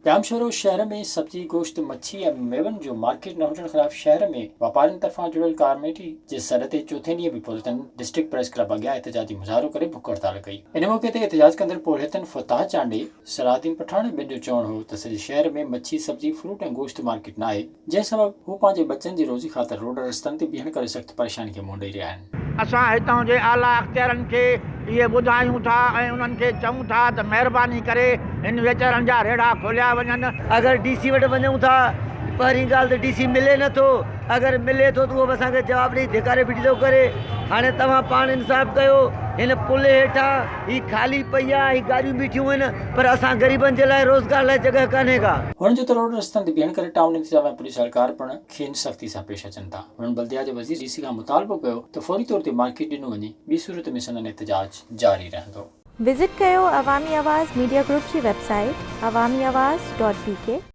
ڄامشورو شهر ۾ سبزي، گوشت، مڇي ۽ ميون جو مارڪيٽ نه هجڻ خلاف شهر ۾ واپارين طرفان جڙيل ڪاميٽي جي سڏ تي چوٿين ڏينهن به پورهيتن ڊسٽرڪٽ پريس ڪلب اڳيان احتجاجي مظاهرو ڪري بک هڙتال ڪئي. ان موقعي تي احتجاج ڪندڙ پورهيتن فتاح چانڊيي، صلاح الدين پٺاڻ ۽ ٻين جو چوڻ هو ته سڄي شهر ۾ مڇي، سبزي، فروٽ ۽ گوشت مارڪيٽ ناهي، جنهن سبب هو پنهنجي ٻچن جي روزي خاطر روڊ رستن تي بيهڻ ڪري سخت پريشاني کي منهن ڏئي رهيا آهن. اسان هتان جي اعليٰ اختيارن کي اهي ٻڌايون ٿا ۽ انهن کي چئون ٿا ته مهرباني ڪري هن ويچارن جا ريڙها کوليا وڃن. اگر ڊي سي وٽ وڃون ٿا پهرين ڳالهه ته ڊي سي ملي نه ٿو اگر ملي ٿو ته اهو به اسان کي جواب ڏئي ڌڪاري ڦٽي ٿو ڪري هاڻي توهان پاڻ انصاف ڪيو هن پل هيٺان هي خالي پئي آ هي گاڏيون بيٺيون آهن پر اسان غريبن جي لاء روزگار لاء جڳهه ڪانهي ڪا. هنن جو ته روڊ رستن تي بيهڻ ڪري ٽائون انتظاميا پوليس اهلڪار پڻ کين سختي سان پيش اچن ٿا. هنن بلديا جي وزير ڊي سي کان مطالبو ڪيو ته فوري طور تي مارڪيٽ ڏنو وڃي ٻي صورت ۾ سندن احتجاج جاري رهندو. وزٽ ڪيو عوامي آواز ميڊيا گروپ جي website Awami Awaz dot B K.